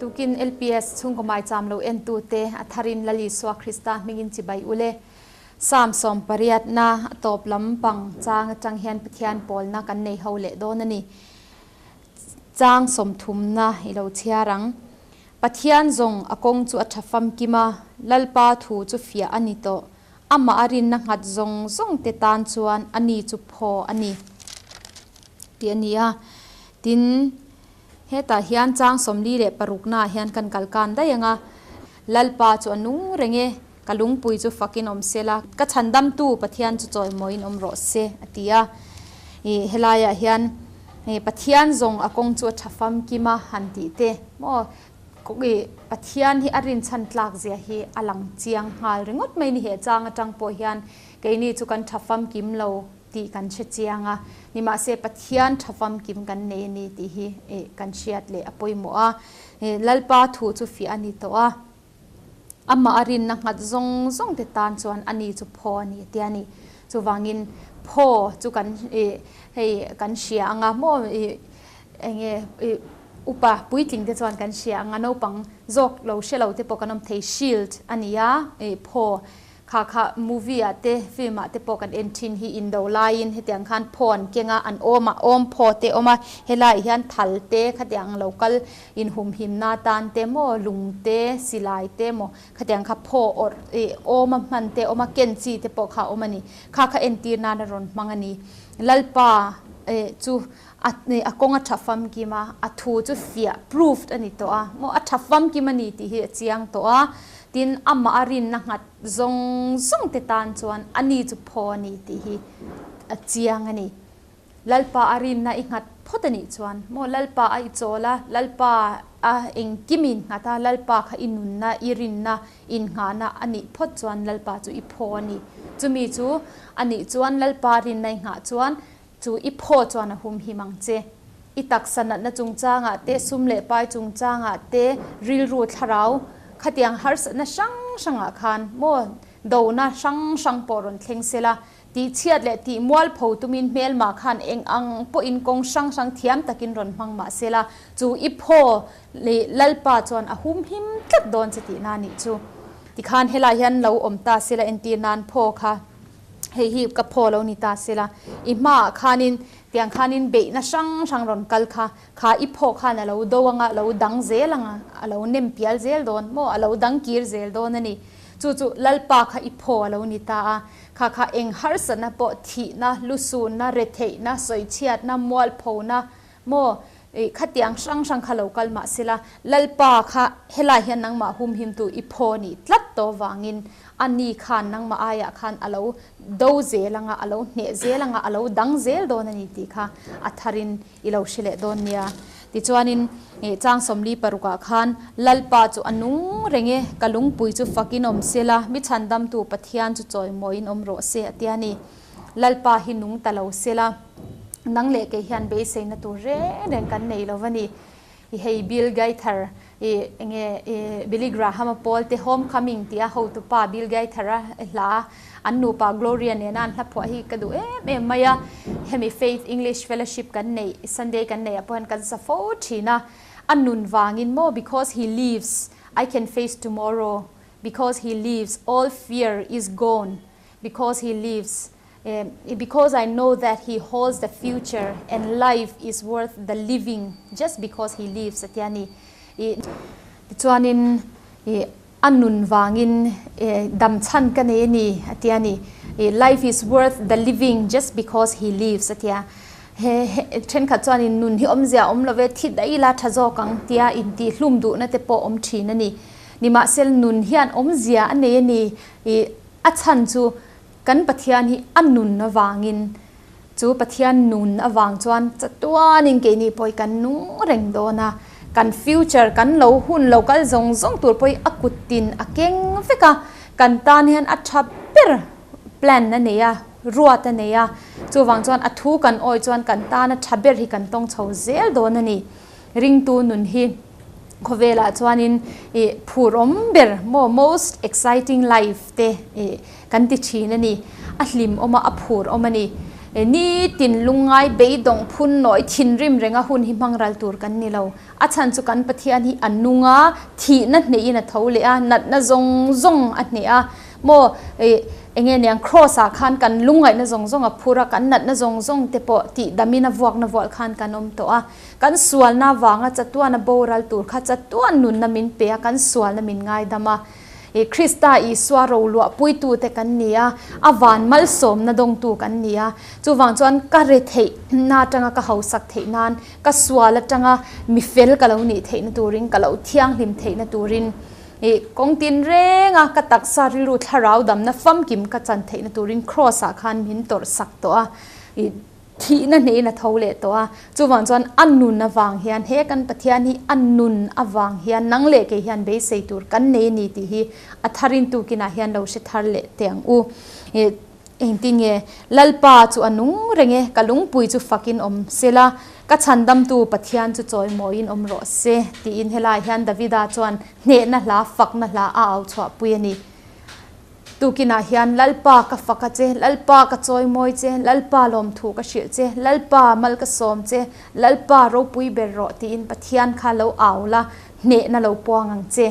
Tukin LPS chhungkaw maicham lo entute a tharin Lal Isua Krista hmingin chibai ule. Psalm sawmpariatna a tawp lam pang chang atang hian Pathian pawlna kan nei ho leh dawn a ni. Chang sawmthumna i lo chhiar ang. Pathian zawng a kawng chu a tha famkim a, Lalpa thu chu fiah a ni tawh. Amah a rinna nghat zawng zawng te tan chuan a ni chu phaw a ni tih a ni a. Tin, hetah hian chang 46 naah hian kan kal kan daih ang a, Lalpa chu a nung reng e, ka lungpui chu fakin awm se la, ka chhandamtu Pathian chu chawimawiin awm rawh se, a ti a. Ih, helaiah hian Pathian zawng a kawng chu a tha famkim a han tih te maw? Ih, Pathian hi a rinchhan tlak zia hi a lang chiang nghal ringawt mai ni he chang atang pawh hian keini chu kan tha famkim lo tih kan hre chiang a, nimahse Pathian tha famkim kan nei a ni tih hi ih kan hriat leh a pawimawh a. Ih, Lalpa thu chu fiah a ni tawh a. Amah a rinna nghat zawng zawng te tan chuan a ni chu phaw a ni a tia ni. Chuvangin phaw chu kan ih hei kan hria ang a maw ih eng nge ih upa puitling te chuan kan hria ang a naupang zawk lo hre lo te pawh kan awm thei shield a ni a ih phaw Kha kha movie ah te film ah te pawh kan en thin hi indo laiin hetiang khan phaw an keng a, an awm a, awm phaw te awm a, helaiah hian thal te khatiang lo kal inhumhim na tan te maw lung te silai te maw khatiang kha phaw awrh ih awm a hman te awm a ken chi te pawh kha a awm a ni. Kha kha entir nan a rawn hmang a ni. Lalpa eh chu a a kawng a tha famkim a, a thu chu fiah proved a ni tawh a, maw a tha famkim a ni tih hi a chiang tawh a, tin amah a rinna nghat zawng zawng te tan chuan a ni chu phaw a ni tih hi a chiang a ni. Lalpa a rinna i nghat phawt a nih chuan maw Lalpa a i chawl a, Lalpa a engkim in nghat a, Lalpa kha i nunna, i rinna, innghahna a nih phawt chuan Lalpa chu i phaw a ni. Chumi chu a nih chuan Lalpa rinna i nghah chuan Chu i phaw chuan a humhim ang che. I taksa natna chungchangah te, sum leh pai chungchangah te, rilru thlarau khatiang harsatna hrang hrangah khan maw dona hrang hrang pawh rawn thleng se la, tihchhiat leh tih mualpho tumin hmelmah khan eng ang pawhin kawng hrang hrang thiam takin rawn hmang mah se la, chu i phaw leh Lalpa chuan a humhim tlat dawn che tihna a nih chu. Tikhan helai hian lo awm ta se la entir nan phaw kha. Hei hi ka phaw lo ni ta sela, i hmaah khanin tiang khanin beihna hrang hrang rawn kal kha, kha i phaw khan a lo do anga, a lo dang zel anga, a lo nem pial zel dawn maw, a lo dang kir zel dawn a ni. Chu chu Lalpa kha i phaw a lo ni ta a, kha kha eng harsatna pawh thihna, lusunna, retheihna, sawichhiatna, mualphona maw, Ih, khatiang hrang hrang kha lo kal mah sela, Lalpa kha helai hian nangmah humhimtu i phaw nih tlat tawh vangin a ni khan nangmah aiah khan a lo do zel anga, a lo hneh zel anga, a lo dang zel dawn a ni tih kha a tharin i lo hre leh dawn nia. Tichuanin, ih, chang 46ah khan, Lalpa chu a nung reng e, ka lungpui chu fakin awm sela, mi chhandamtu Pathian chu chawimawiin awm rawh se a ti a ni. Lalpa hi nung ta lo sela, nang leh kei hian beiseina tur reng reng kan nei lo va ni. I hei Bill Gaither, i enge i Billy Graham-a pawl te Homecoming tih a hotupa Bill Gaither-a hla an nupa Gloria nena an hla phuah hi ka duh em em mai a. Hemi Faith English Fellowship kan neih Sunday kan neih ah pawh hian kan sa fo thin a. A nun vangin maw because he lives I can face tomorrow, because he lives all fear is gone. Because he lives because I know that he holds the future and life is worth the living just because he lives a ti a ni. Ih tichuanin ih a nun vangin dam chhan ka nei a ni a ti a ni. Ih life is worth the living just because he lives a ti a. He he thenkhat chuanin nun hi awmzia a awm lo ve thi daih ila tha zawk ang tia intihhlum duhna te pawh awm thin a ni. Nimahsel nun hian awmzia a nei a ni. Ih A chhan chu kan Pathian hi a nun avangin, chu Pathian nun avang chuan chatuanin keini pawh hi kan nung reng dawn a, kan future, kan lo hun lo kal zawng zawng tur pawh hi a kuttin a keng vek a, kan tan hian a tha ber plan a nei a, ruat a nei a, chuvang chuan a thu kan awih chuan kan tana tha ber hi kan tawng chho zel dawn a ni. Ringtu nun hi khawvelah chuanin ih phur awm ber maw most exciting life te ih kan ti thin a ni. A hlim awm a, a phur awm a ni. Nitin lungngai beidawng phun nawi thinrim renga hun hi hmang ral tur kan ni lo. A chhan chu kan Pathian hi a nung a, thihna hnehin a tho leh a, natna zawng zawng a hneh a. Maw eng nge niang Kraws ah khan kan lungngaihna zawng zawng a phur a, kan natna zawng zawng te pawh tihdamin a vuakna vual khan kan awm tawh a. Kan sualna vanga chatuan a boral tur kha chatuan nunna min pe a, kan sualna min ngaidam a. Krista Isua roluah puitute kan ni a, a van malsawmna dawngtu kan ni a. Chuvang chuan ka re theihna atanga ka hausak theih nan, ka sual atanga mi fel ka lo nih theihna turin, ka lo thianghlim theihna turin, kawng tinrenga ka taksa rilru thlarau damna famkim ka chan theihna turin Kraws-ah khan min tawrhsak tawh a. Thihna hnehin a tho leh tawh a, chuvang chuan a nun avang hian he kan Pathian hi a nun avang hian nang leh kei hian beisei tur kan nei a ni tih hi a tharin tukinah hian lo hre thar leh teh ang u. Engtin nge Lalpa chu a nung reng e, ka lungpui chu fakin awm sela, ka chhandamtu Pathian chu chawimawiin awm rawh se tiin helaiah hian Davida chuan hnehna hla fakna hla a au chhuahpui a ni. Tukinah hian Lalpa ka fak a che, Lalpa ka chawimawi che, Lalpa lawmthu ka hrilh che, Lalpa mal ka sawm che, Lalpa ropui ber rawh tiin Pathian kha lo au la, hnehna lo puang ang che.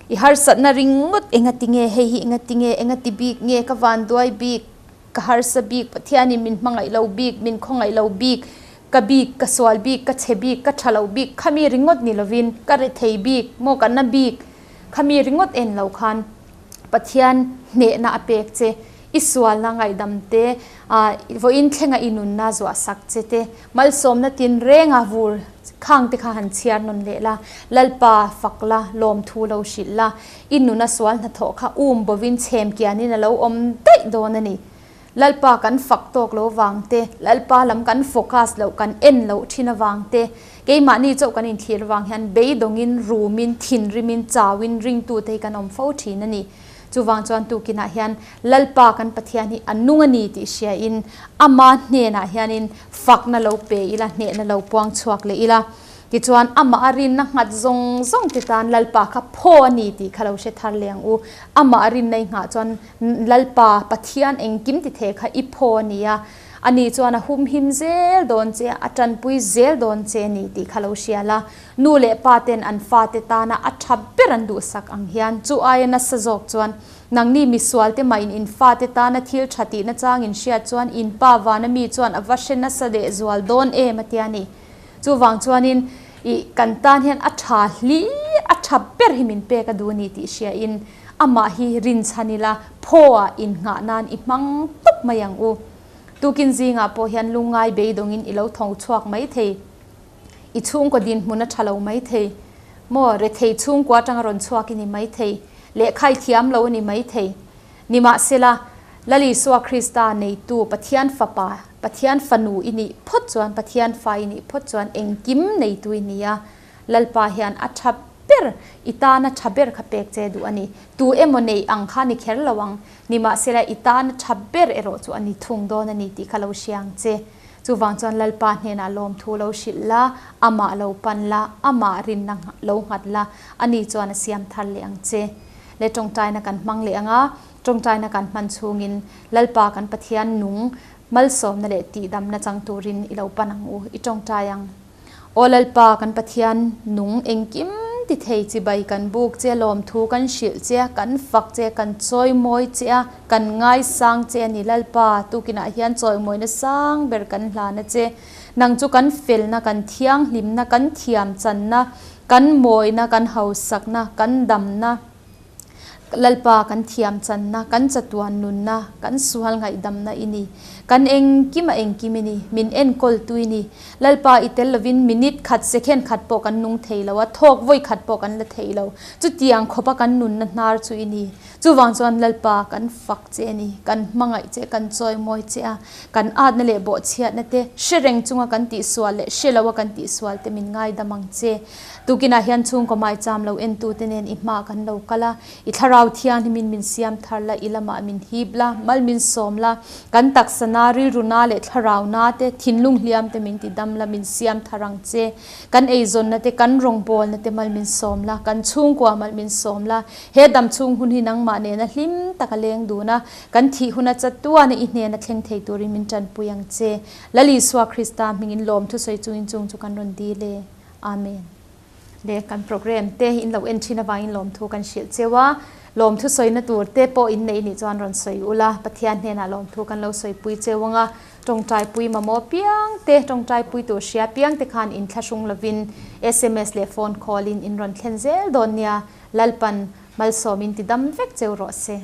I harsatna ringawt engati nge hei hi engati nge, engati bik nge, ka vanduai bik, ka harsa bik, Pathianin min hmangaih lo bik, min khawngaih lo bik, ka bik, ka sual bik, ka chhe bik, ka tha lo bik, khami ringawt ni lovin ka rethei bik, maw ka na bik, khami ringawt en lo khan Pathian hnehna a pek che, i sualna ngaihdam te, vawiin thlenga i nunna zuah sak che te, malsawmna tinrenga vur khang te kha han chhiar nawn leh la, Lalpa fak la, lawmthu lo hrilh la, i nuna sual hnathawh kha um bovin chhem kianin a lo awm daih dawn a ni. Lalpa kan fak tawk lo vang te, Lalpa lam kan focus loh, kan en loh thin avang te, keimahni chauh kan inthlir avang hian beidawngin, rumin, thinrimin, chauin, ringtute hi kan awm fo thin a ni. Chuvang chuan tukinah hian Lalpa kan Pathian hi a nung a ni tih hriain ama hnenah hianin fakna lo pe ila, hnehna lo puang chhuak leh ila. Tichuan amah a rinna nghat zawng zawng te tan Lalpa kha phaw a ni tih kha lo hre thar leh ang u. Amah a rinna i nghah chuan Lalpa, Pathian engkim ti thei kha i phaw a ni a, ani chuan a humhim zel dawn che a, a tanpui zel dawn che a ni tih kha lo hria la. Nu leh pa ten an fate tana a tha ber an duhsak ang hian chu aia nasa zawk chuan nangni misualte mah in in fate tana thil tha tihna chang in hriat chuan in pa vana mi chuan a va hre nasa leh zual dawn em a tia ni. Chuvang chuanin i kan tan hian a tha hli a tha ber hi min pek a duh a ni tih hriain amah hi rinchhan ila phaw-ah innghah nan i hmang tawp mai ang u. Tukin zingah pawh hian lungngai beidawngin i lo tho chhuak mai thei. I chhungkaw dinhmun a tha lo mai thei. Maw rethei chhungkua atanga rawn chhuak i ni mai thei. Lehkha i thiam lo a ni mai thei. Nimahsela, Lal Isua Krista neitu Pathian Fapa, Pathian Fanu i nih phawt chuan, Pathian Fa i nih phawt chuan engkim neitu i ni a. Lalpa hian a tha ber, i tana tha ber kha pek che duh a ni. Tu emaw neih ang kha ni kher lo ang. Nimahsela, i tana tha ber erawh chu a ni thung dawn a ni tih kha lo hria ang che. Chuvang chuan Lalpa hnenah lawmthu lo hrilh la, amah lo pan la, amah rinna lo nghat la, ani chuan a siam thar leh ang che. Le tawngtaina kan hmang leh ang a, tawngtaina kan hman chhungin Lalpa kan Pathian nung malsawmna leh tihdamna chang turin i lo pan ang u, i tawngtai ang. Aw Lalpa kan Pathian nung engkim ti thei chibai kan buk che, lawmthu kan hrilh che, kan fak che, kan chawimawi che a, kan ngaisang che a ni Lalpa, tukinah hian chawimawina sang ber kan hlan a che. Nang chu kan felna, kan thianghlimna, kan thiamchanna, Kan mawina, kan hausakna, kan damna, Lalpa kan thiamchanna, kan chatuan nunna, kan sual ngaihdamna i ni. Kan engkim a engkim i ni, min enkawltu i ni. Lalpa i tel lovin minute khat, second khat pawh kan nung thei lo a, thawk vawi khat pawh kan la thei lo. Chutiang khawpa kan nunna hnar chu i ni. Chuvang chuan Lalpa kan fak che a ni, kan hmangaih che, kan chawimawi che a, kan atna leh bawhchhiatna te hre reng chunga kan tihsual leh hre loa kan tihsual te min ngaidam ang che. Tukinah hian chhungkaw maicham lo entute nen i hmaah kan lo kal a, i Thlarau Thianghlimin min siam thar la, i lamah min hip la, mal min sawm la, kan taksa na, rilru na leh thlarau na te, thinlung hliam te min ti dam la, min siam thar ang che. Kan eizawnna te, kan rawngbawlna te mal min sawm la, kan chhungkua mal min sawm la. He dam chhung hun hi nangmah nena hlim taka leng dun a, kan thih huna chatuana i hnena thleng thei turin min tanpui ang che. Lal Isua Krista hmingin lawmthu sawi chungin chung chu kan rawn dil e. Amen. Le kan program te in lo en thin avangin lawmthu kan hrilh cheu a, lawmthu sawina tur te pawh in neih nih chuan rawn sawi ula, Pathian hnenah lawmthu kan lo sawipui cheu anga, tawngtaipui mamawh piang te, tawngtaipui tur hria piang te khan in thlahrung lovin sms leh phone call in in rawn thlen zel dawn nia, Lalpan malsawmin ti dam vek cheu rawh se.